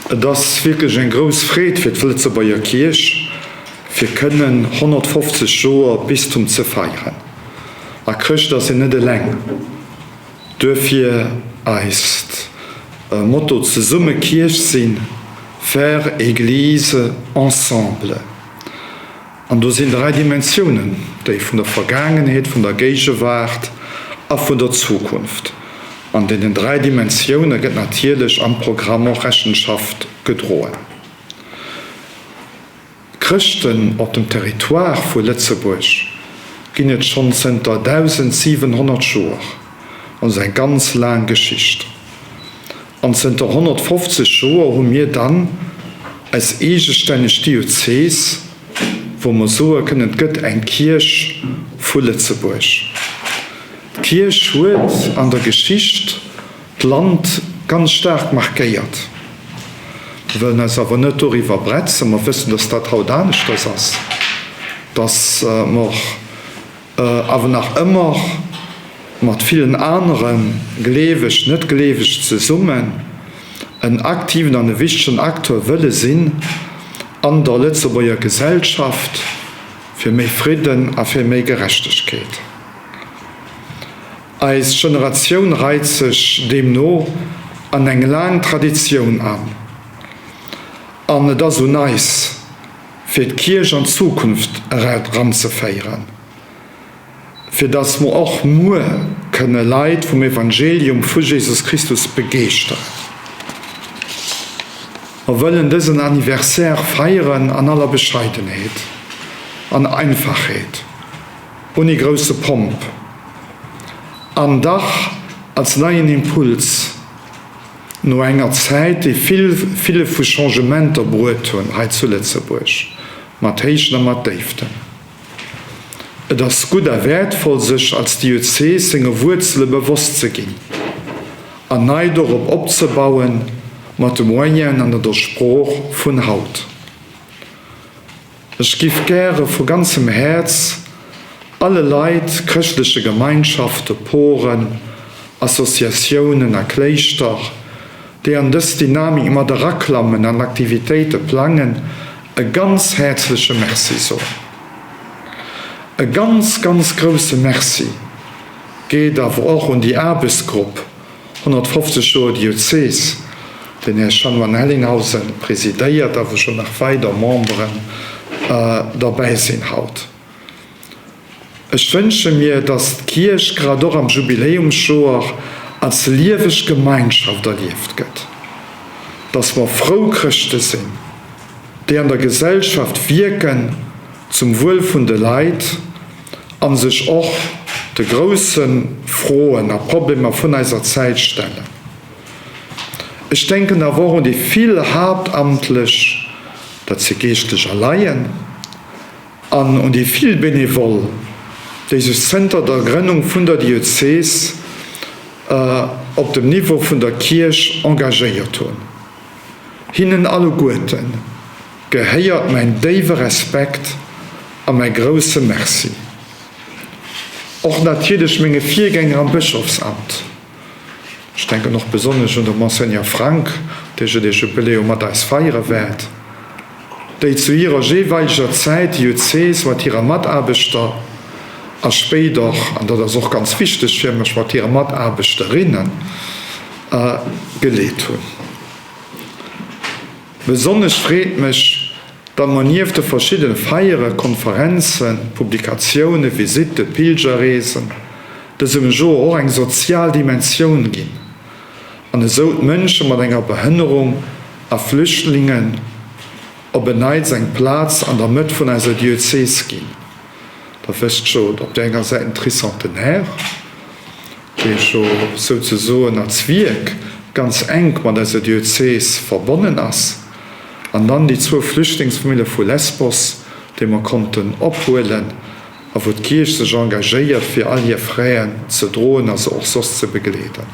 Et ass wierklech eng grouss Freed fir d'Lëtzebuerger Kierch, fir kënnen 150 Joer Bistum ze feieren. A Chrëscht ass een net eleng. Duerfir eist Motto, Zesumme Kierch sinn, faire Église ensemble. An do sinn 3 Dimensiounen, déi vun der Vergaangenheet, vun der Géigewaart a vun der Zukunft. An deenen 3 Dimensioune gëtt natierlech am Programm och Rechenschaft gedroen. Chrëschten op dem Territoire vu Lëtzebuerg ginn et schonn zënter 1.700 Joer, also eng ganz laang Geschicht. An zënter 150 Joer hu mir dann eis eegestänneg Diözees, wou mer soe kënnen, et gëtt eng Kierch vu Lëtzebuerg. D'Kierch huet an der Geschicht d'Land ganz staark markéiert. Mir wëllen eis awer net doriwwer bretzen. Mer wëssen, dass dat haut aneschters ass, dass mer awer nach ëmmer mat villen anere Gleeweg, Net-Gleeweg zesummen en aktiven an e wichtegen Acteur wëlle sinn an der Lëtzebuerger Gesellschaft fir méi Fridden a fir méi Gerechtegkeet. Eis Generatioun reit sech deemno an eng laang Traditioun an, an et ass un eis, fir d'Kierch an d'Zukunft eranzeféieren, fir datt mer och muer kënne Leit vum Evangelium vu Jesus Christus begeeschteren. Mer wëllen dësen Anniversaire feieren an aller Bescheidenheet an Einfachheet, ouni grousse Pomp, an dach als neien Impuls, No enger Zäit, déi vill ville vu Changementer bruet hunn hei zu Lëtzebuerg, mat Héichten a mat Déiften. Et ass gutt a wäertvoll, sech als Diözees senge Wuerzele bewosst ze ginn an nei dorop opzebauen, mat de Moyenen an der Sprooch vun haut. Ech giff gäre vu ganzem Häerz alle Leit, chrëschtleche Gemeinschafte, Poren, Associatiounen a Kléischter, déi an dës Dynamik mat eraklammen an Aktivitéite plangen, e ganz häerzleche Merci soen. E ganz, ganz grousse Merci geet awer och un déi Aarbechtsgrupp, 150 Joer Diözees, den Här Chanoine Hellinghausen presidéiert a wou scho nach weider Memberen derbäi sinn haut. Ech wënsche mir, dass d'Kierch grad och am Jubiläumsjoer als lieweg Gemeinschaft erlieft gëtt, dass mer frou Chrëschte sinn, déi an der Gesellschaft wierken zum Wuel vun de Leit, a sech och de grousse Froen a Problemer vun eiser Zäit stellen. Ech denken awer och un déi vill Haaptamtlech, dat si Geeschtlech a Laien, an un déi vill Benevole, déi sech zënter der Grënnung vun der Diözees op dem Niveau vun der Kierch engagéiert hunn. Hinnen alleguerte gehéiert mäin déiwe Respekt a mäi grousse Merci. Och natierlech menge Virgänger am Bëschofsamt. Ech denken och besonnesch un de Monseigneur Frank, dee jo dee Jubiläum mat eis feiere wäert, déi zu hirer jeeweileger Zäit d'Diözees mat hire Mataarbechter a spéider, an dat ass och ganz wichteg fir mech, mat hire Mataarbechterinnen geleet hunn. Besonnesch freet mech, datt mer nieft de verschiddene Feiere, Konferenzen, Publikatiounen, Visitte, Pilgerreesen, dësem Joer och eng sozial Dimensioun ginn an esou d'Mënsche mat enger Behënnerung a Flüchtlingen op en Neits eng Plaz an der Mëtt vun eiser Diözees ginn. Der wësst jo, op där enger Säit den Tricentenaire, dee jo souzesoen als Wierk ganz enk mat eiser Diözees verbonnen ass, an dann déi zwou Flüchtlingsfamille vu Lesbos, déi mer konnten ophuelen a wou d'Kierch sech engagéiert, fir all hir Fräen ze droen a se och soss ze begleeden.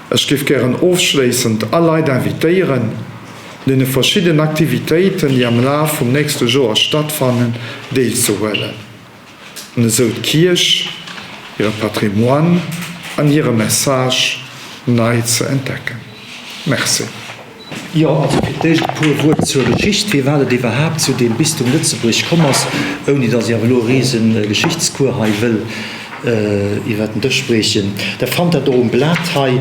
Ech géif gären ofschléissend all Leit invitéieren, un deene verschiddenen Aktivitéiten, déi am Laf vum nächste Joer stattfannen, deelzehuelen an esou d'Kierch, hire Patrimoine an hire Message nei ze entdecken. Merci. Jo, also fir d'éischt e puer Wuert zur Geschicht, firwat et iwwerhaapt zu deem Bistum Lëtzebuerg komm ass, ouni datt ech awer elo e rise Geschichtscours hei wëll iwwer den Dësch briechen. Der fannt dat och um Blat hei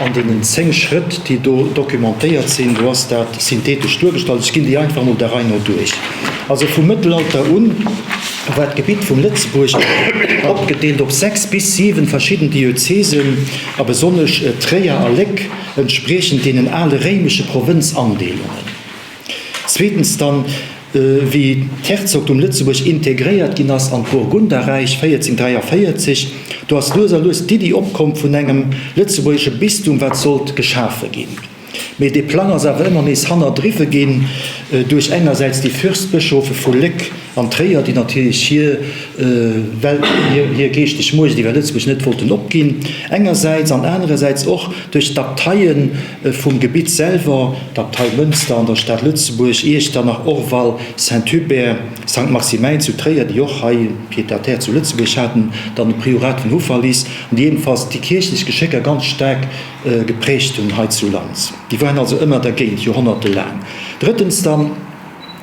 an deenen 10 Schrëtt, déi do documentéiert sinn. Do ass dat synthetesch duergestallt. Ech ginn déi einfach emol der Rei no duerch. Also vum Mëttelalter un war d'Gebitt vum Lëtzebuerg opgedeelt op 6 bis 7 verschidden Diözesen a besonnesch Tréier a Léck, entspriechend deenen ale réimesche Provënzandeelungen. Zweetens dann, wéi d'Herzogtum Lëtzebuerg integréiert ginn ass an d'Burgunderräich 1443, do ass lues a lues d'Iddi opkomm vun engem lëtzebuergesche Bistum, wat sollt geschafe ginn. Mee dee Plang ass awer ëmmer nees hannerdriwwe ginn duerch engersäits déi Fürstbëschofe vu Léck an Tréier, déi natierlech hir well hir geeschteg Muecht iwwer Lëtzebuerg net wollten opginn, engersäits, an anerersäits och duerch d'Abteie vum Gebitt selwer, d'Abtei Mënster an der Stad Lëtzebuerg, Iechternach, Orval, Saint-Hubert, Sankt Maximäin zu Tréier, déi och hei Pied-à-terre zu Lëtzebuerg haten, dann de Priorat vun Houffalize, an déi jedenfalls déi kierchlech Geschécker ganz staark geprägt hunn hei zu Land. Déi waren also ëmmer dergéint, joerhonnertelaang. Drëttens dann.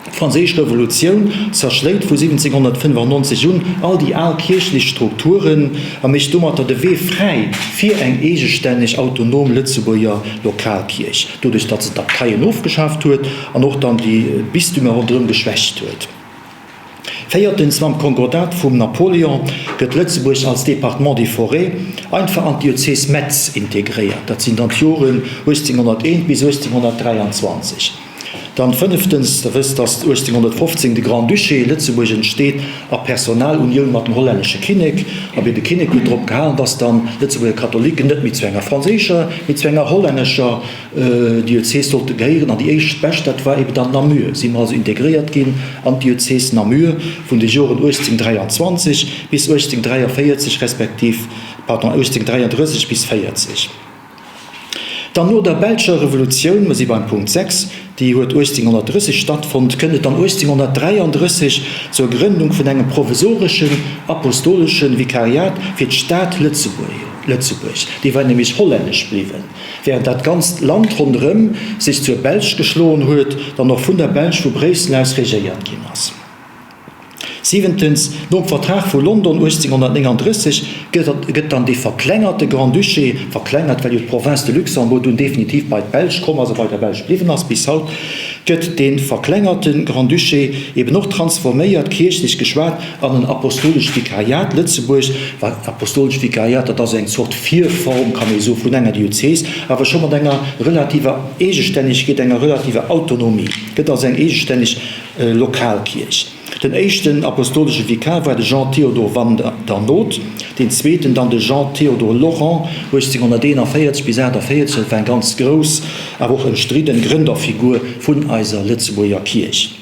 D'Franséisch Revolutioun zerschléit vu 1795 un all déi al kierchlech Strukturen a mécht domatter de Wee fräi fir eng eegestänneg, autonom Lëtzebuerger Lokalkierch, doduerch datt se d'Abteien ofgeschaaft huet an och dann déi Bistümer ronderëm geschwächt huet. Véiertens, mam Konkordat vum Napoléon gëtt Lëtzebuerg als Département des Forêts einfach an d'Diözes Metz integréiert, dat sinn dann d'Joren 1801 bis 1823. Dann fënneftens, Der wësst, datt 1815 de Grand-Duché Lëtzebuerg entsteet a Personalunioun mat dem hollännesche Kinnek. Abee, de Kinnek huet drop gehalen, datt dann d'Lëtzebuerger Katholiken net méi zu enger franséischer, mee zu enger hollännescher Diözes sollte gehéieren. An déi éischt bescht, dat war eben dann Namur. Si mer also integréiert ginn an d'Diözes Namur vun de Joren 1823 bis 1843 respektiv, pardon, 1833 bis 40. Dann no der belscher Revolutioun, mer si beim Punkt 6, déi huet 1830 stattfonnt, kënnt et dann 1833 zur Grënnung vun engem provisoreschen apostoleschen Vikariat fir d'Stad Lëtzebuerg, déi war nämlech hollännesch bliwwen, während dat ganzt Land ronderëm sech zur Belsch geschloen huet, dann och vun der Belsch vu Bréissel aus regéiert ginn ass. Siwentens, nom Vertrag vu London 1839 gëtt dann dee verklengerte Grand-Duché, verklengert, well jo d'Province de Luxembourg dunn definitiv bei d'Belsch komm ass a bei der Belsch bliwwen ass bis haut, gëtt dee verklengerte Grand-Duché eben och transforméiert, kierchlech geschwat, an en Apostolescht Vikariat Lëtzebuerg. Wat Apostolescht Vikariat, dat ass eng Zort Virform, kann ee soen, vun enger Diözes, awer scho mat enger relativer Eegestännegkeet, enger relativer Autonomie, gëtt also eng eegestänneg Lokalkierch. Den éischten apostolesche Vikar war de Jean Théodore Van der Noot, deen zweeten dann de Jean Théodore Lorent, 1841 bis 48. Dat war eng ganz grouss, awer och ëmstridden Grënderfigur vun eiser Lëtzebuerger Kierch.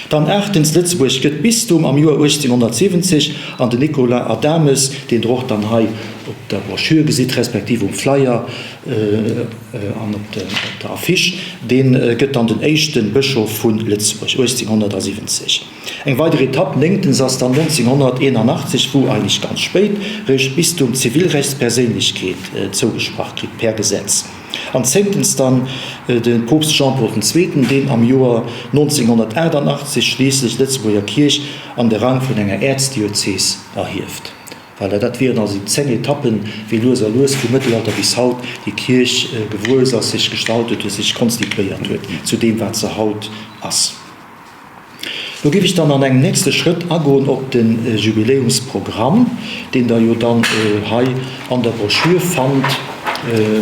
Dann aachtens, Lëtzebuerg gëtt Bistum am Joer 1870 an den Nicolas Adames, deen Der och dann hei op der Broschür gesitt, respektiv um Flyer, An op der Affiche, dee gëtt dann den éischte Bëschof vu Lëtzebuerg, 1870. Eng weider Etapp, néngtens, ass dann 1981, wou eigentlech ganz spéit réischt d'Bistum d'Zivilrechtsperséinlechkeet zougesprach kritt per Gesetz. An zéngtens dann de Poopst Jean-Paul den Zweeten, deen am Joer 1988 schliisslech d'Lëtzebuerger Kierch an de Rang vun enger Äerzdiözes erhieft. Voilà, dat wieren also déi 10 Etappen, wéi lues a lues vum Mëttelalter bis haut déi Kierch gewuess ass, sech gestaltet huet, sech konstituéiert huet zu deem, wat se haut ass. Lo géif ech dann an engem nächste Schrëtt agoen op de Jubiläumsprogramm, deen Der jo dann hei an der Broschür fannt,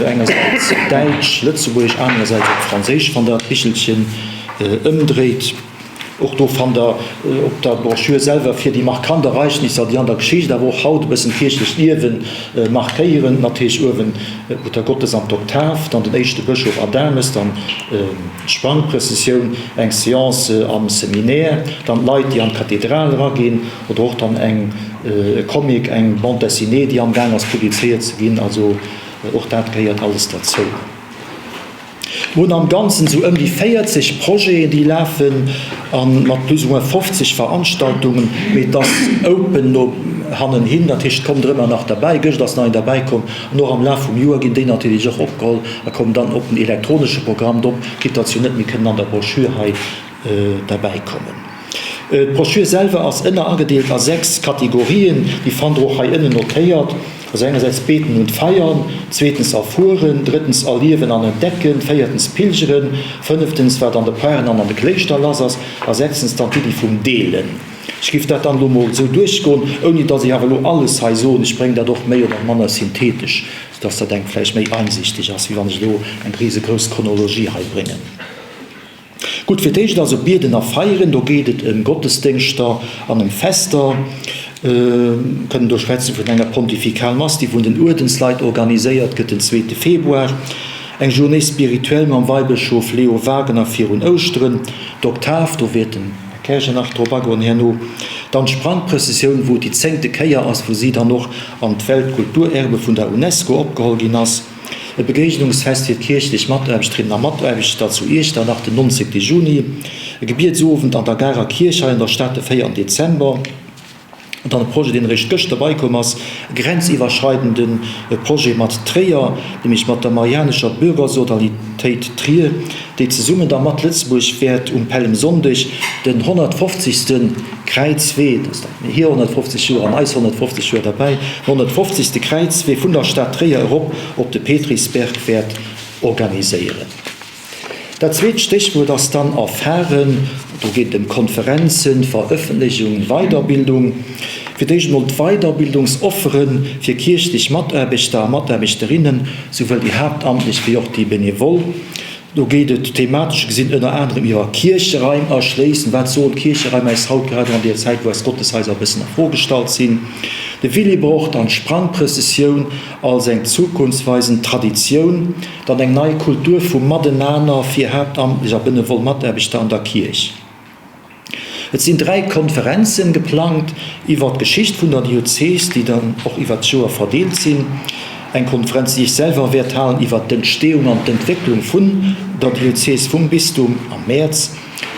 engersäits op Däitsch, Lëtzebuergesch, anerersäits op Franséisch, wann Der d'Bichelchen ëmdréit. Och do fannt der op der Broschür selwer fir déi markant Ereignisser, déi an der Geschicht, awer och haut e bëssen d'kierchlecht Ierwen markéieren, natierlech uewen d'Muttergottes an d'Oktav, dann den éischte Bëschof Adames, dann d'Sprangprëssessioun, eng Seance am Seminaire, dann d'Leit, déi an d'Kathedral eraginn, oder och dann eng e Comic, eng Bande dessinée, déi amgaang ass publizéiert ze ginn. Also och dat gehéiert alles derzou. Mir hunn am Ganzen esou ëm déi 40 Projeten, déi lafen, a mat plus ou moins 50 Veranstaltungen. Mee et ass open no. hannenhin, dat heescht, et kommen der ëmmer nach derbäi. Gëscht ass nach een derbäikomm an och am Laf vum Joer ginn déi natierlech och opgeholl a kommen dann op den elektronesche Programm drop, quitte datt se jo net méi kënnen an der Broschür hei derbäikommen. D'Broschür selwer ass ënneragedeelt a 6 Kategorien, déi fannt der och hei ënnen notéiert. Also engersäits Beten und Feiern, zweetens Erfueren, drëttens Erliewen an Entdecken, véiertens Pilgeren, fënneftens wat an de Paren an an de Kléischter lass ass a sechstens dann d'Iddi vum Deelen. Ech giff dat dann elo mol esou duerchgoen, ouni dass ech awer elo alles hei soen. Ech bréngen dat och méi oder manner synthetesch, soudass dat engem vläicht méi einsichteg ass, wéi wann ech elo eng risegrouss Chronologie hei bréngen. Gutt, fir d'éischt also Bieden a Feieren, do geet et ëm Gottesdéngschter an ëm Fester. Kënnen do schwätzen vun enger Pontifikal Mass, déi vun den Uerdensleit organiséiert gëtt den zweete Februar, eng Journée spirituelle mam Weibëschof Leo Wagener virun Ouschteren, d'Oktav, do wäert den Här Kerger nach drop agoen herno, dann d'Sprangprëssessioun, wou et déi zéngte Kéier ass, wou si dann och an d'Weltkulturerbe vun der Unesco opgeholl ginn ass. E Begéignungsfest fir d'kierchlech Mataarbechterinnen a Mataarbechter zu Iechternach den 19 Juni, e Gebietsowend an der Garer Kierch hei an der Stad de 4 Dezember an dann e Projet, deen eréischt gëschter beikomm ass, e grenziwwerschreidende Projet mat Tréier, nämlech mat der Marianescher Bürgersodalitéit Trier, déi zesummen da mat Lëtzebuerg wäert um Pällemsonndeg den 150. Kräizwee, dat ass dann hir 150 Joer an eis 150 Joer derbäi, den 150. Kräizwee vun der Stad Tréier erop op de Petrisberg wäert organiséieren. Dat zweet Stéchwuert ass dann erfaren. Do geet et ëm Konferenzen, Verëffentlechungen, Weiderbildung. Fir d'éischt emol d'Weiderbildungsoffere fir kierchlech Mataarbechter a Mataarbechterinnen, souwuel déi haaptamtlech wéi och déi benevol. Do geet et thematesch gesinn ënner anerem iwwer Kiercheraim erschléissen. Wat soen d'Kiercheraim äis haut, grad och an deer Zäit, wou eis Gotteshaiser e bëssen a Fro gestallt sinn? De Willibrord an d'Sprangprëssessioun als eng zukunftsweisend Traditioun, dann eng nei Kultur vum Matenaner fir haaptamtlech a benevol Mataarbechter an der Kierch. Et sinn 3 Konferenzen geplangt iwwert d'Geschicht vun der Diözes, déi dann och iwwert d'Joer verdeelt sinn. Eng Konferenz, déi ech selwer wäert halen iwwert d'Entstehung an d'Entwécklung vun der Diözes, vum Bistum, am Mäerz.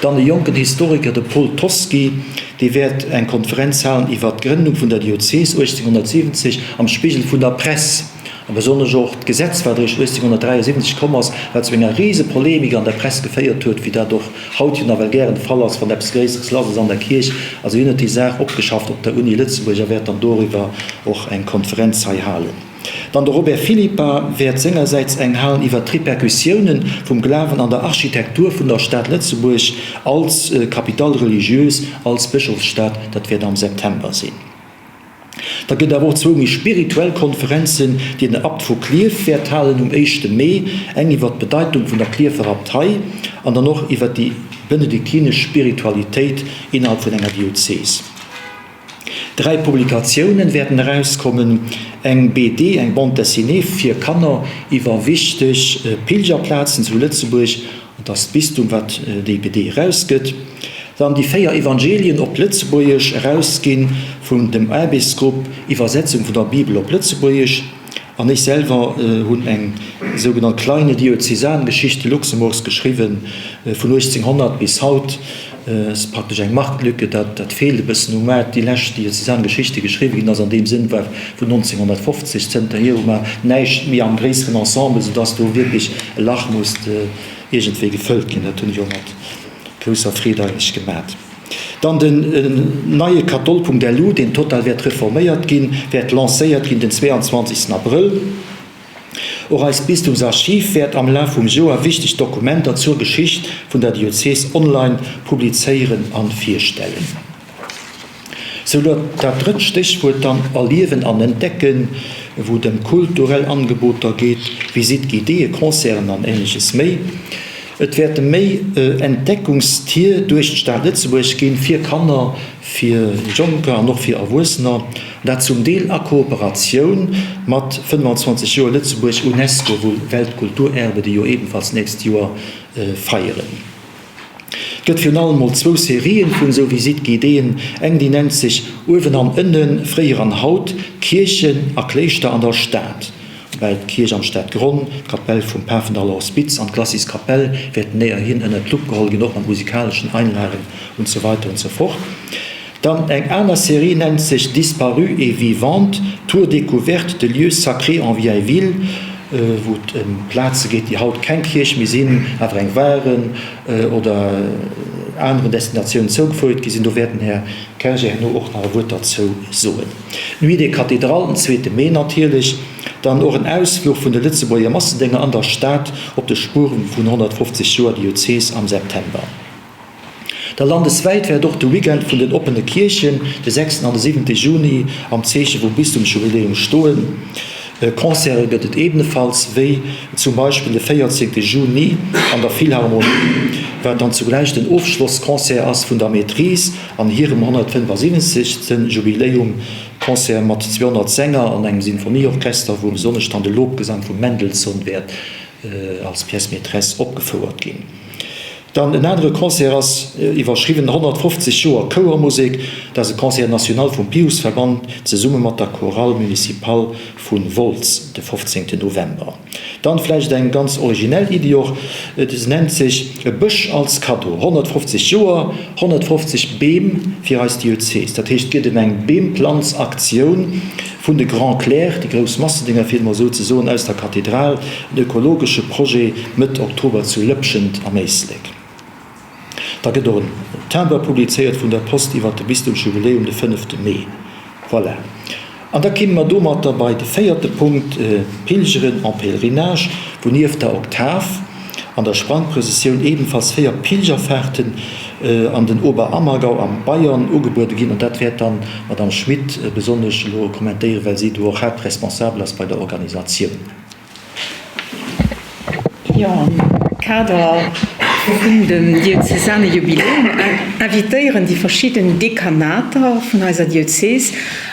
Dann e jonken Historiker, de Paul Toschi, dee wäert eng Konferenz halen iwwert d'Grënnung vun der Diözes 1870 am Spigel vun der Press. A besonnesch och d'Gesetz, wat eréischt 1873 komm ass, wat zu enger rise Polemik an der Press geféiert huet, wéi dat och haut jo nawell gären de Fall ass, wann eppes Gréisseres lass ass an der Kierch. Also hien huet déi Saach opgeschafft op der Uni Lëtzebuerg a wäert dann doriwwer och eng Konferenz hei halen. Dann de Robert Philippa wäert sengersäits eng halen iwwert d'Repercussiounen vum Glawen an der Architektur vun der Stad Lëtzebuerg als Capitale religieuse, als Bëschofsstad. Dat wäert am September sinn. Da gëtt awer och zwou méi spirituell Konferenzen, déi den Abt vu Klierf wäert halen um éischte Mee, eng iwwer d'Bedeitung vun der Klierfer Abtei an dann och iwwer déi benediktinesch Spiritualitéit innerhalb vun enger Diözes. Dräi Publikatiounen wäerten erauskommen, eng BD, eng Bande dessinée fir Kanner iwwer wichteg Pilgerplazen zu Lëtzebuerg, Et ass d'Bistum, wat déi BD erausgëtt. Dann déi 4 Evangelien op Lëtzebuergesch, erausginn vun dem Aarbechtsgrupp Iwwersetzung vun der Bibel op Lëtzebuergesch. An ech selwer hunn eng sougenannt Kleine Diözesangeschichte Luxemburgs geschriwwen, vun 1800 bis haut. Et ass praktesch eng Marktlücke, dat dat feelt e bëssen um Maart. Déi lescht Diözesangeschichte geschriwwen ginn ass an deem Sënn war vun 1950. Zënterhier hu mer näischt méi am gréisseren Ensemble, soudass do wierklech e Lach musst iergendwéi gefëllt ginn. Dat hunn ech och mat grousser Freed eigentlech gemat. Dann den neie Katol.lu, deen total wäert reforméiert ginn, wäert lancéiert ginn den 22 Abrëll. Och eist Bistumsarchiv wäert am Laf vum Joer wichteg Dokumenter zur Geschicht vun der Diözes online publizéieren a virstellen. Sou dat drëtt Stéchwuert dann Erliewen an Entdecken, wou et ëm kulturell Angeboter geet, Visite guidéeë, Concerten an Ähnleches méi. Et wäerte méi Entdeckungstier duerch d'Stad Lëtzebuerg ginn, fir Kanner, fir Jonker an och fir Erwuessener, dat zum Deel a Kooperatioun mat 25 Joer Lëtzebuerg UNESCO, wou Weltkulturerbe, déi jo ebenfalls nächst Joer feieren. Et gëtt virun allem mol zwou Serien vun esou Visite guidéeën, eng déi nennt sech Uewen an Ënnen, fréier an haut, Kierchen a Kléischter an der Stad, woubäi d'Kierch am Stadgronn, d'Kapell vum Pafendaller Hospiz an d'Glacis-Kapell wäerten näherhin ënnert d'Lupp geholl ginn, och mat musikaleschen Einlagen und so weiter und so fort. Dann eng aner Serie nennt sech Disparus et vivantes, Tour découverte de lieux sacrés en vieille ville, wou et ëm Plaze geet, déi haut keng Kierch méi sinn, awer eng waren oder aneren Destinatiounen zougefouert gi sinn. Do wäert den Här Kerger herno och nach e Wuert derzou soen. D'Nuit des Cathédrales den zweete Mee natierlech. Dann och en Ausfluch vun de Lëtzebuerger Massendénger an der Stad op de Spueren vun 150 Joer Diözes am September. Da landeswäit wäert och de Weekend vun den oppene Kierchen de sechsten an de siwente Juni am Zeeche vum Bistumsjubiläum stoen. Concerte gëtt et ebenefalls, wéi zum Beispill de 14 Juni an der Philharmonie, wat dann zugläich den Ofschlossconcert ass vun der Maîtrise an hirem 175. Jubiläum. Concert mat 200 Sänger an engem Sinfonieorchester, wou besonnesch dann de Lobgesang vum Mendelssohn wäert als Pièce maîtresse opgefouert ginn. Dann en anere Concert ass iwwerschriwwen 150 Joer Chouermusek. Dat ass e Concert national vum Piusverband zesumme mat der Chorale Municipale vu Wolz de 15 November. Dann vläicht eng ganz originell Iddi och, se nennt sech E Bësch als Kaddo, 150 Joer, 150 Beem fir eis Diözes. Dat heescht, et geet ëm eng Beemplanzaktioun vun de Grands Clercs, déi grouss Massendénger, fir et emol esou ze soen, aus der Kathedral, en ökologesche Projet Mëtt Oktober zu Lëpschent am Éislek. Da gëtt och en Timber publizéiert vun der Post iwwert de Bistumsjubiläum de fënnefte Mee. Voilà. An da kimme mer domatter bei de véierte Punkt, Pilgeren en pèlerinage, wou nieft der Oktav an der Sprangprëssessioun ebenfalls 4 Pilgerfahrten an den Oberammergau am Bayern ugebuede ginn. An dat wäert dann d'Madame Schmit besonnesch elo kommentéieren, well si do och haaptresponsabel ass bei der Organisatioun. Jo, am Kader vun dem diözesane Jubiläum invitéieren déi verschidden Dekanater vun eiser Diözes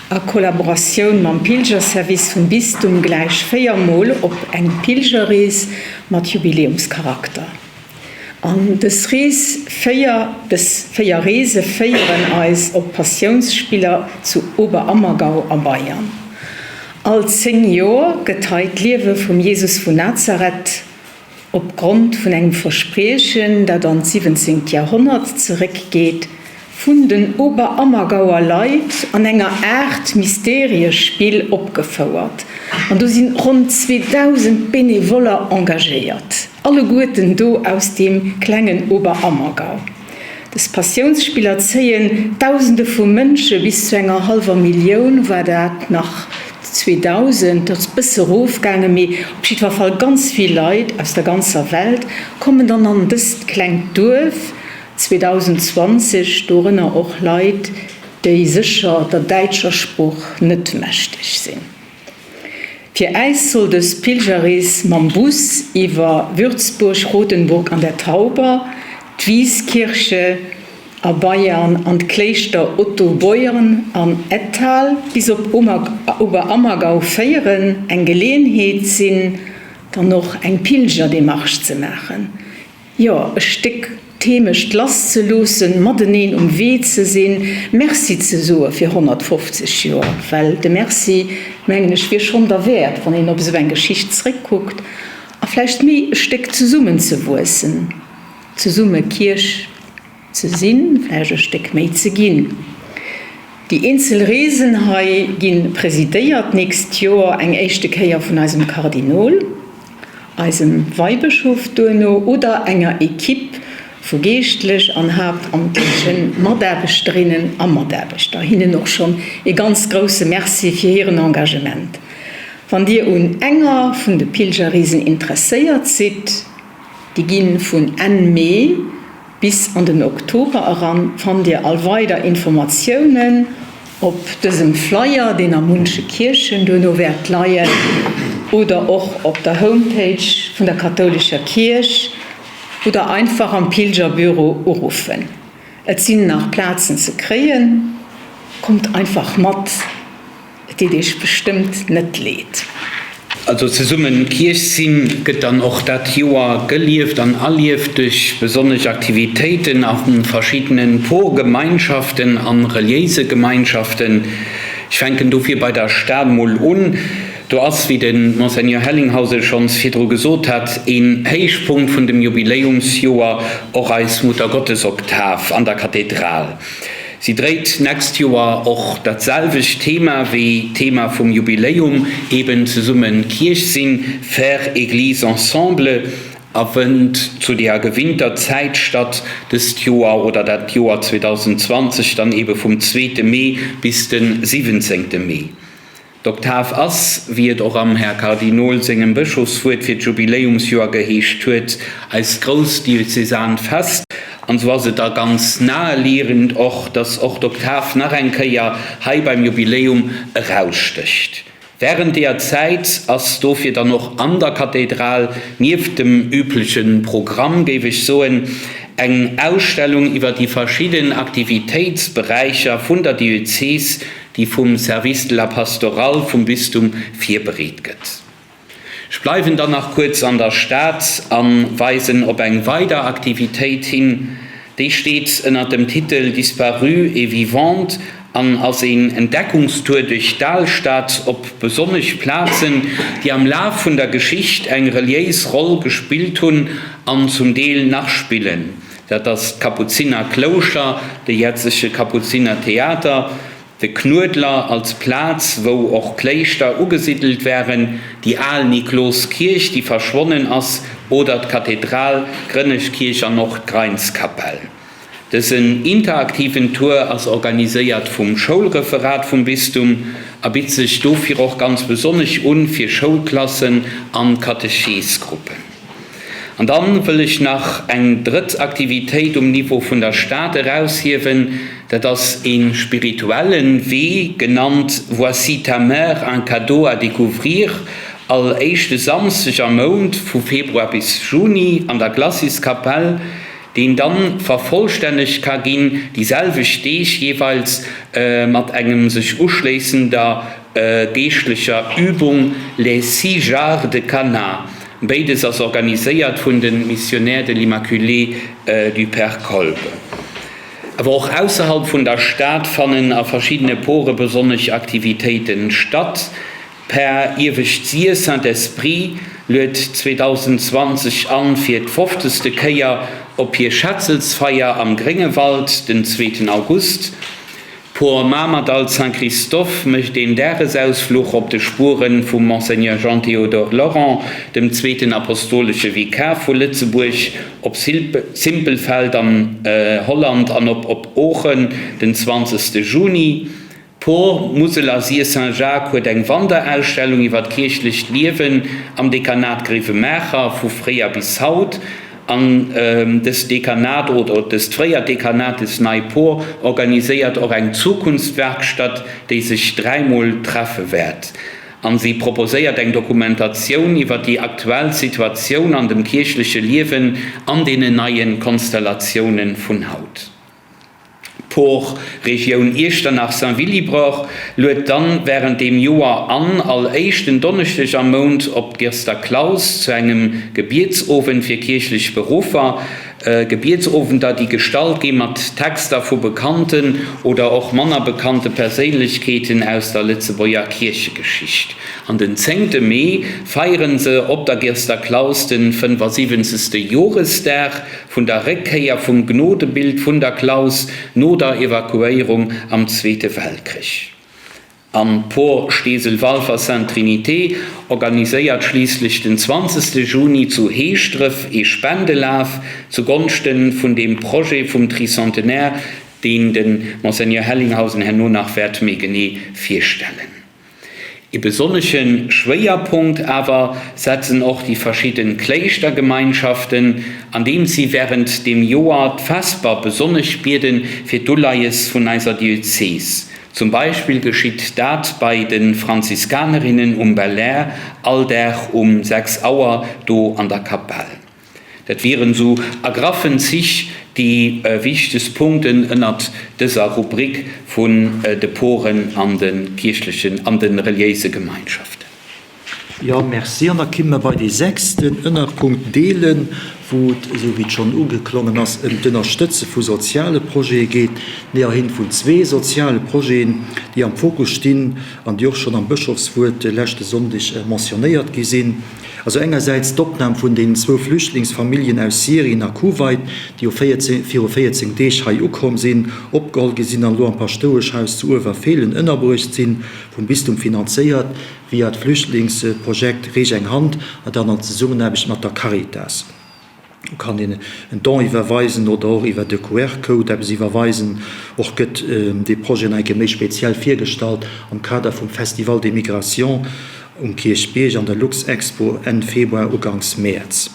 a Kollaboratioun mam Pilgerservice vum Bistum gläich 4 Mol op eng Pilgerrees mat Jubiläumscharakter. An dës Rees 4, dës 4 Reese féieren eis op d'Passiounsspiller zu Oberammergau a Bayern. All 10 Joer gëtt hei d'Liewe vum Jesus vun Nazareth op Grond vun engem Verspriechen, dat an d'siwwenzengt Jahrhonnert zeréckgeet, vun den Oberammergauer Leit an enger Aart Mysteriespill opgefouert. An do sinn ronn 2.000 Benevoller engagéiert, alleguerten do aus deem klengen Oberammergau. Dës Passiounsspiller zéien Dausende vu Mënsche, bis zu enger hallwer Millioun war dat nach 2000, dat ass bësse erofgaangen, mee op jiddwer Fall ganz vill Leit aus der ganzer Welt kommen dann an dëst klengt Duerf 2020, dorënner och Leit, déi sécher der däitscher Sprooch net mächteg sinn. Fir äis soll dës Pilgerrees mam Bus iwwer Würzburg, Rothenburg an der Tauber, d'Wieskirche a Bayern an d'Kléischter Ottobeuren an Ettal bis op Oberammergau féieren, eng Geleeënheet sinn, dann och eng Pilgerdemarche ze maachen. Jo, e Stéck d'Heemecht lass ze loossen, mateneen um Wee ze sinn, Merci ze soe fir 150 Joer, well de Merci, mengen ech, wier schonn derwäert, wann een op esou eng Geschicht zréckkuckt, a vläicht méi e Stéck zesummen ze wuessen, zesumme Kierch ze sinn, vläicht e Stéck méi ze ginn. Déi eenzel Reesen hei gi presidéiert d'nächst Joer eng éischte Kéier vun eisem Kardinol, eisem Weibëschof duerno oder enger Equipe vu geeschtlech an haaptamtleche Mataarbechterinnen a Mataarbechter. Hinnen och schonn ee ganz grousse Merci fir hiren Engagement. Wann Dir un enger vun de Pilgerreesen interesséiert sidd, déi gi vun Enn Mee Bis an den Oktober eran fannt Dir all weider Informatiounen op dësem Flyer, deen a munche Kierchen duerno wäert leien, oder och op der Homepage vun der kathoulescher Kierch oder einfach am Pilgerbüro uruffen. Et sinn nach Plazen ze kréien, kommt einfach mat! Et deet iech bestëmmt net leed. Also zesummen Kierch sinn gëtt dann och dat Joer gelieft an erlieft duerch besonnesch Aktivitéiten a verschiddenen Porgemeinschaften an reliéise Gemeinschaften. Ech fänken dofir bei der Stad mol un. Do ass, wéi de Monseigneur Hellinghausen schonns virdru gesot hat, een Héichpunkt vun dem Jubiläumsjoer och eis Muttergottesoktav an der Kathedral. Si dréit d'nächst Joer och dat selwecht Thema wéi d'Thema vum Jubiläum, eben zesumme Kierch sinn, faire Église ensemble, a fënnt zu deeër gewinnter Zäit statt, dëst Joer oder dat Joer 2020 dann ebe vum zweete Mee bis de siwwenzéngte Mee. D'Oktav ass, wéi et och am Här Kardinol sengem Bëschofswuert fir d'Jubiläumsjoer geheescht huet, eist grousst diözesaant Fest. An esou ass et da ganz naheliehend och, dass och d'Oktav nach eng Kéier hei beim Jubiläum erausstécht. Während deeër Zäit ass dofir dann och an der Kathedral, nieft dem übleche Programm, géif ech soen, eng Ausstellung iwwer déi verschidden Aktivitéitsberäicher vun der Diözes, déi vum Service de la Pastorale vum Bistum virbereet gëtt. Ech bleiwen dann nach kuerz an der Stad a weisen op eng weider Aktivitéit hin. Déi steet ënner dem Titel Disparue et vivante an ass een Entdeckungstour duerch d'Alstad op besonnesch Plazen, déi am Laf vun der Geschicht eng reliéis Roll gespillt hunn an zum Deel nach spillen. Dat ass d'Kapuzinerklouschter, de jetzege Kapuzinertheater, de Knuedler als Plaz, wou och Kléischter ugesiddelt waren, déi al Nikloskierch, déi verschwonnen ass, oder d'Kathedral, d'Grënneschkierch an och d'Greinskapell. Dësen interaktiven Tour ass organiséiert vum Schoulreferat vum Bistum a bitt sech dofir och ganz besonnesch un fir Schoulklassen an Katecheesgruppen. An dann wëll ech nach eng drëtt Aktivitéit um Niveau vun der Stad eraushiewen, dat ass ee spirituellen Wee, genannt Voici ta mère, un cadeau à découvrir, all éischte Samsdeg am Mount vu Februar bis Juni an der Glaciskapell, deen dann vervollstännegt ka ginn, déi selwecht Deeg jeeweils mat engem sech uschléissender geeschtlecher Übung, Les six jarres de Cana. Béides ass organiséiert vun de Missionnaires de l'Immaculée du Père Kolbe. Awer och ausserhalb vun der Stad fannen a verschiddene Pore besonnesch Aktivitéiten statt. D'Par Iewescht Sir, Saint-Esprit, luet 2020 an fir d'fofzegste Kéier op hir Schetzeltsfeier am Gréngewald den zweeten August. D'Por Mamerdall Saint-Christophe mécht een Dagesausfluch op de Spuere vum Monseigneur Jean-Théodore Laurent, dem zweeten apostolesche Vikar vu Lëtzebuerg, op Simpelveld an Holland an op op Oochen den zwanzegste Juni. D'Por Musel a Sir Saint-Jacques huet eng Wanderausstellung iwwer d'kierchlecht Liewen am Dekanat Gréiwemaacher vu fréier bis haut. An dëst Dekanat, oder dëst fréiert Dekanat, dës nei Por, organiséiert och eng Zukunftswerkstatt, déi sech dräimol treffe wäert. An si proposéiert eng Dokumentatioun iwwer déi aktuell Situatioun an dem kierchleche Liewen an deenen neie Konstellatioune vun haut. D'Por Regioun Iechternach-Saint-Willibrord luet dann wärend deem Joer an, all éischten Donneschdeg am Mount op d'Girster Klaus zu engem Gebietsowend fir kierchlech Beruffer. Gebietsowender, déi gestallt gi mat Texter vu bekannten oder och manner bekannte Perséinlechkeeten aus der Lëtzebuerger Kierchegeschicht. An den zéngte Mee feiere se op der Girster Klaus den 75. Joresdag Vun der Réckkéier vum Gnodebild vun der Klaus no der Evakuéierung am Zweete Weltkrich. An d'Por Steesel-Walfer Sainte-Trinité organiséiert schliisslech den 20 Juni zu Heeschdref ee Spendelaf zu Gonschte vun deem Projet vum Tricentenaire, deen de Monseigneur Hellinghausen herno nach wäert méi genee virstellen. Ee besonnesche Schwéierpunkt awer setzen och déi verschidde Kléischtergemeinschaften, andeems si wärend deem Joer d'Vesper besonnesch biede fir d'Uleies vun eiser Diözes. Zum Beispill geschitt dat bei de Franziskanerinnen um Belair all Dag um 6 Auer do an der Kapell. Dat wieren esou a graffen Zich déi wichtegst Punkten ënnert dëser Rubrik vun de Poren an de kierchlechen an de reliéise Gemeinschaften. Jo, merci. An da kimme mer bei dee sechsten Ënnerpunkt, Deele wou et, esou wéi et schonn ugeklongen ass, ëm d'Ënnerstëtze vu soziale Projete geet, näherhin vun zwee soziale Projeten, déi am Fokus stinn an déi och schonn am Bëschofswuert de leschte Sonndeg mentionnéiert gi sinn. Also engersäits d'Opnam vun deenen zwou Flüchtlingsfamilljen aus Syrien a Kuwait, déi jo 14 viru 14 Deeg hei ukomm sinn, opgeholl gi sinn an elo am Paschtoueschhaus zu Uewerfeelen ënnerbruecht sinn, vum Bistum finanzéiert via d'Flüchtlingsprojekt Reech eng Hand an dann an Zesummenaarbecht mat der Caritas. Do kann een en Don iwwerweisen oder och iwwer de QR-Code eppes iwwerweisen. Och gëtt dee Projet nach eng Kéier méi speziell virgestallt am Kader vum Festival des Migrations um Kierchbierg an der Luxexpo Enn Februar, Uganks Mäerz.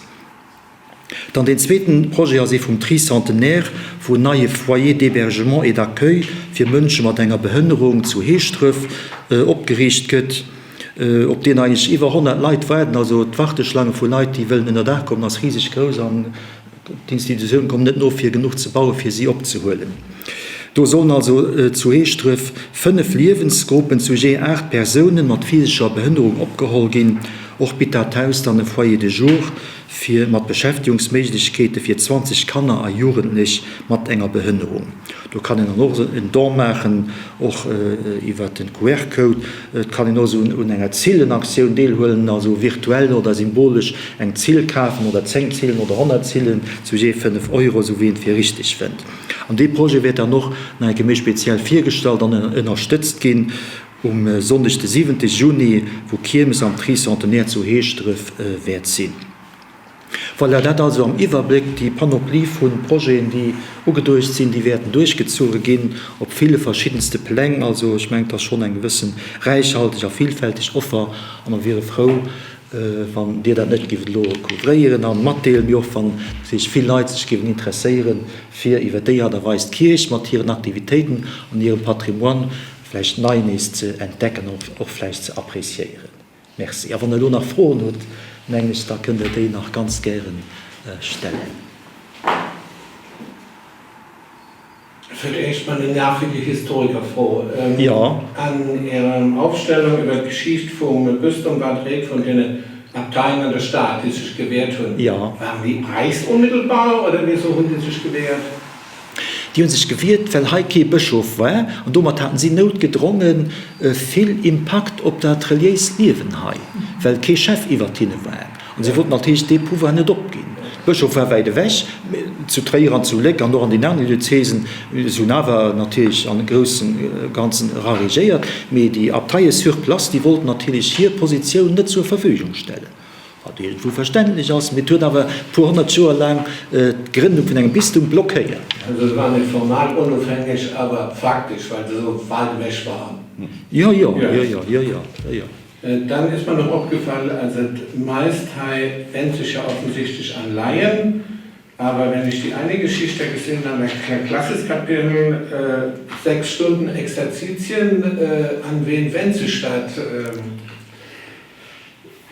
Dann deen zweeten Projet ass ee vum Tricentenaire, wou en neie Foyer d'hébergement et d'accueil fir Mënsche mat enger Behënnerung zu Heeschdref opgeriicht gëtt. op deen eigentlech iwwer 100 Leit waarden. Also d'Warteschlaange vu Leit, déi wëllen ënner Daach kommen, ass riseg grouss an d'Institutioune kommen net no, fir genuch ze bauen, fir si opzehuelen. Do sollen also zu Heeschdref 5 Liewensgruppen zu jee 8 Persounen mat physescher Behënnerung opgeholl ginn. Och bitt dat Haus dann e Foyer de jour fir mat Beschäftigungsméiglechkeete fir 20 Kanner a Jugendlech mat enger Behënnerung. Do kann een dann och en Don maachen, och iwwer den QR-Code. Et kann een och esou un enger Zillen-Aktioun deelhuelen, also virtuell oder symbolesch eng Zill kafen oder 10 Zillen oder 100 Zillen zu jee 5 Euro, esou wéi een et fir richteg fënnt. An dee Projet wäert dann och nach eng Kéier méi speziell virgestallt an ënnerstëtzt ginn um Sonndeg de 7 Juni, wou Kiermes am Tricentenaire zu Heeschdref wäert sinn. Voilà, dat also am Iwwerbléck déi Panoplie vu Projeten, déi ugeduecht sinn, déi wäerten duerchgezuche ginn op ville verschiddenste Pläng. Also ech mengen, et ass schonn eng gewësse räichhalteg a vielfälteg Offer a mer wiere frou, wann Dir dat net géift elo couvréieren a matdeelen, mee och wann sech vill Leit sech géiwen interesséieren, fir iwwer déi Aart a Weis d'Kierch mat hiren Aktivitéiten an hirem Patrimoine vläicht nei nees ze entdecken an och vläicht ze appréciéieren. Merci. A wann Der elo nach Froen hutt, mengen ech, da kënnt Der déi nach ganz gäre stellen. Fir d'éischt mol eng nervige Historikerfro. An Ärem Aufstellung iwwer d'Geschicht vum Bistum war d'Ried vun den Abteien an der Stad, déi sech gewehrt hunn. Waren déi eis onmittelbar oder wieso hunn déi sech gewehrt? Déi hu sech gewiert, well hei kee Bëschof war, an domat haten si noutgedronge vill Impakt op dat reliéist Liewen hei, well kee Chef iwwert hinne war. An si wollten natierlech dee Pouvoir net opginn. De Bëschof war wäit ewech, zu Tréier an zu Léck an och an den aneren Diözesen. Si hunn awer natierlech am grousse Ganzen era regéiert, mee déi Abteie sur place, déi wollten natierlech hir Positioun net zur Verfügung stellen. Wat iergendwou verständlech ass, mee et huet awer e puer honnert Joer laang d'Grënnung vun engem Bistum blockéiert. Also se waren net formal onofhängeg, awer faktesch, well se esou weit ewech waren. Jo, jo, jo, jo, jo, jo, jo. Dann ist mir noch opgefallen, also d'meist hei wendt sich ja offensichtlich an Laien, aber wenn ich die eine Geschichte gesehen habe, der Klassiskapelle, 6 Stunden Exerzitien, an wen wendt sich dat?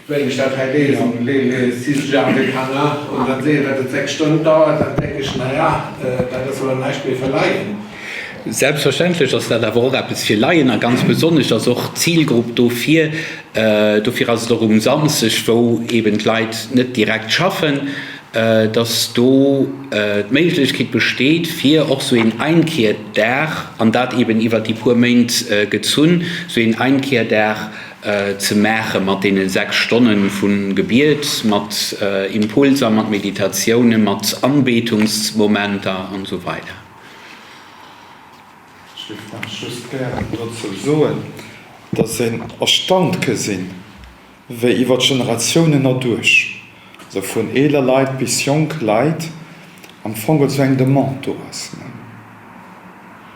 Wéi ech dat hei lesen, les six jardins de Cana, und dann sehe, datt et 6 Stonnen dauert, dann denke ech, na ja, dat ass awer näischt méi fir Laien. Selbstverständlech ass dat awer och eppes fir Laien a ganz besonnesch ass och d'Zilgrupp dofir, dofir ass et och um Samsdeg, wou eben d'Leit net direkt schaffen, dass do d'Méiglechkeet besteet, fir och sou een Einkehrdag, an dat eben iwwert déi puer Méint gezunn, sou een Einkehrdag ze maache mat deene 6 Stonne vu Gebiet, mat Impulser, mat Meditatiounen, mat Anbetungsmomenter an esou weider. Ech géif nach just gären dozou soen, dass een erstaunt ke sinn, wéi iwwer d'Generatiounen erduerch, also vun eeler Leit bis jonk Leit, am Fong esou eng Demande do ass.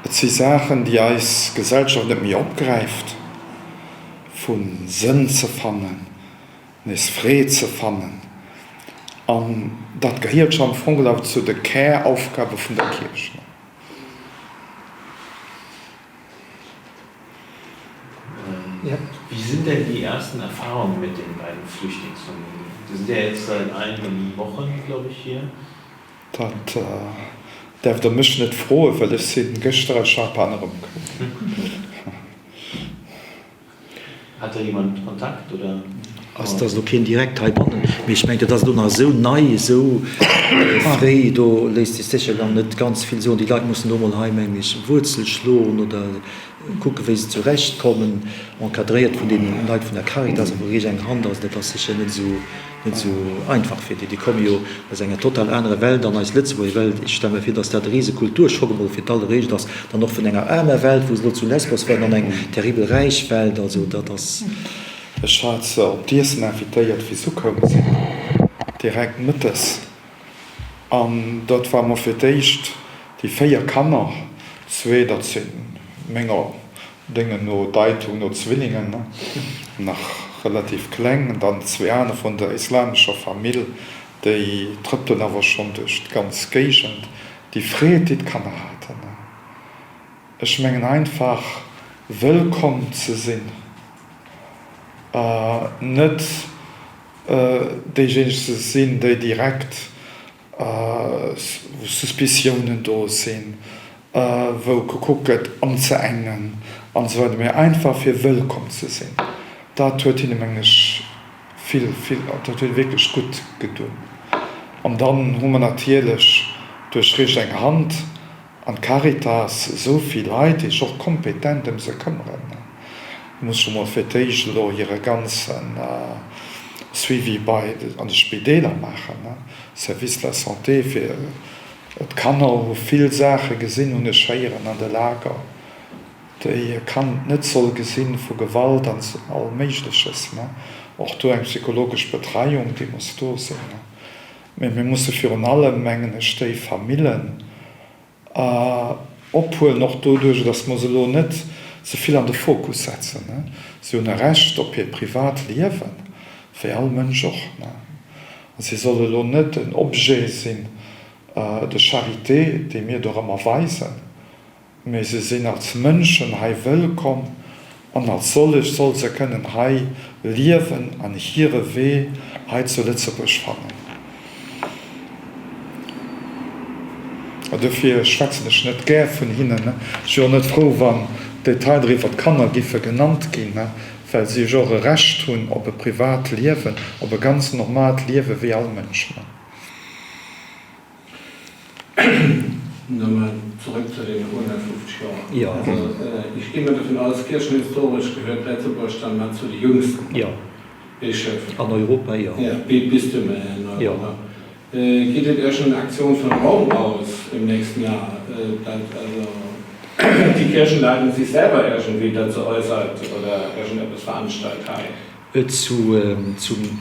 Et si Saachen, déi eis Gesellschaft net méi opgräift, vu Sënn ze fannen, nees Freed ze fannen. An dat gehéiert jo am Fong awer zu de Käraufgabe vun der Kierch. Wie sind denn die ersten Erfahrungen mit den beiden Flüchtlingsfamilien? Die sind ja jetzt seit einigen Wochen, glaube ich, hier. Dat däerft der mech net froen, well ech si gëschter aus Japan erëmkomm. Hat da jemand Kontakt oder? Ass, et ass elo keen direkt heibannen, mee ech mengen, dat ass elo nach esou nei, esou fréi, do léisst sech sécher nach net ganz vill soen. Déi Leit mussen elo mol hei, mengen ech, Wuerzel schloen oder kucken, wéi se zurecht kommen, encadréiert vun deene Leit vun der Caritas, a wou riech eng Hand ass. Dat ass sécher net esou, net esou einfach fir déi. Déi komme jo aus enger total anerer Welt an eis Lëtzebuerger Welt. Ech stelle mer vir, datt dat e rise Kulturschock emol fir d'alleréischt ass, dann och vun enger aarmer Welt, wou se elo zu Lesbos waren, an eng terribel räich Welt. Also dat ass. Ech hat se op d'Iessen invitéiert, wéi se ukoum sinn, direkt mëttes. An dat war mol fir d'éischt déi 4 Kanner, zwee, dat si menger Déngen no, Deitung no Zwillingen, nach relativ kleng, dann zwee aner vun der islamescher Famill, déi trëppelen awer schonn duerch d'ganz Géigend. Déi Freed, déi d'Kanner haten. Ech mengen einfach wëllkomm ze sinn, net déijéineg ze sinn, déi direkt, wou Suspiciounen do sinn, wou gekuckt gëtt anzeengen an esou weider, mee einfach fir wëllkomm ze sinn. Dat huet hinne mengen ech vill, vill, dat huet wierklech gutt gedun. An dann hu mer natierlech duerch Richt eng Hand, An d'Caritas, esou vill Leit, déi sech och kompetent ëm se këmmeren, déi muss scho mol fir d'éischt elo hire ganze Suivi bei an de Spideeler maachen, Service de la santé fir d'Kanner hu vill Saache gesinn, hunn ech héieren an de Lager, déi e Kand net soll gesinn, vu Gewalt an all Méigleches. Och do eng psychologesch Betreiung, déi muss do sinn. Mee mir musse virun allem, mengen ech, déi Famillen ophuelen, och doduerch, datt mer se elo net ze vill an de Fokus setzen. Si hunn e Recht op hiert privat Liewen, wéi all Mënsch och. A si solle elo net en Objet sinn de charité, dee mir dorëmmer weisen. Mee se sinn als Mënschen hei wëllkomm an als sollech soll se kënnen hei liewen an hire Wee hei zu Lëtzebuerg fannen. A dofir schwätzen ech net gär vun hinnen. Ech wier och net frou, wann Detailer iwwer d'Kanner giffe genannt ginn, well si jo och e Recht hunn op e privat Liewen, op e ganz normaalt Liewe wéi all Mënsch. Nochmal zurück zu den 150 Jahren. Ja. Also äh, ich gehe mal davon aus, kirchenhistorisch gehört Lëtzebuerg dann mal zu de jüngsten ja. Bischöfen. An Europa, ja. Ja, Bistümer in Europa. Ja. Äh, geht et schon eine Aktion von Rom aus im nächsten Jahr, äh, dass also die Kirchenleitung sich selber irgendwie dazu äußert oder irgendetwas veranstaltet hat? Zu, zum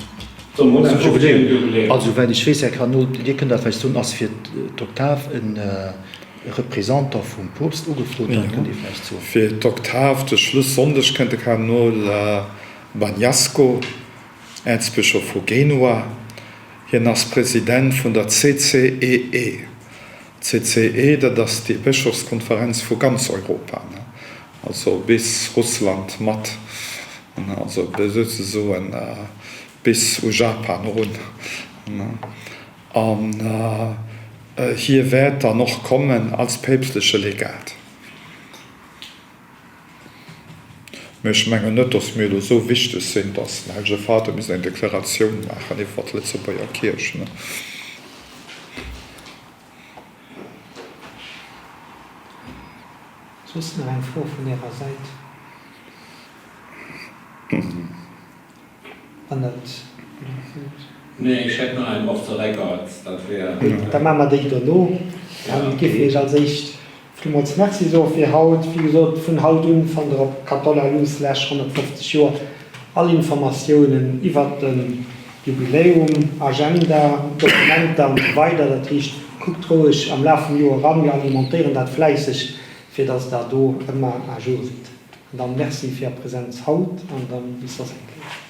Zum Jubiläum. Also souwäit ech weess, Här Kardinol, Dir kënnt dat vläicht soen, ass fir d'Oktav e Représentant vum Poopst ugefrot. Dat kënnt Dir vläicht soen. Fir d'Oktav, de Schluss-Sonndeg, kënnt de Kardinol Bagnasco, Äerzbëschof vu Genua. Hien ass President vun der CCEE. D'CCE, dat ass déi Bëschofskonferenz vu ganz Europa, also bis Russland mat, also souzesoen bis u Japan erun. An hie wäert dann och kommen als päpstleche Legat. Mee ech mengen net, datt mir elo esou wichteg sinn, datt den Hellege Vater misst eng Deklaratioun maachen iwwer d'Lëtzebuerger Kierch. Soss nach eng Fro vun Ärer Säit? Wann dat elo. Nee, ech hätt nach eng off the records, dat wär. Gutt, da maache mer déi dono. Dann géife mir Iech als éischt villmools Merci soe fir haut. Wéi gesot, vun haut un fannt Der op kathola.lu slash 150 Joer all Informatiounen iwwert de Jubiläum, Agenda, Dokumenter an esou weider. Dat heescht, kuckt roueg am Laf vum Joer eran, mir alimentéieren dat fläisseg, fir dass Der do ëmmer à jour sidd. An dann Merci fir Är Präsenz haut an dann bis soss eng Kéier.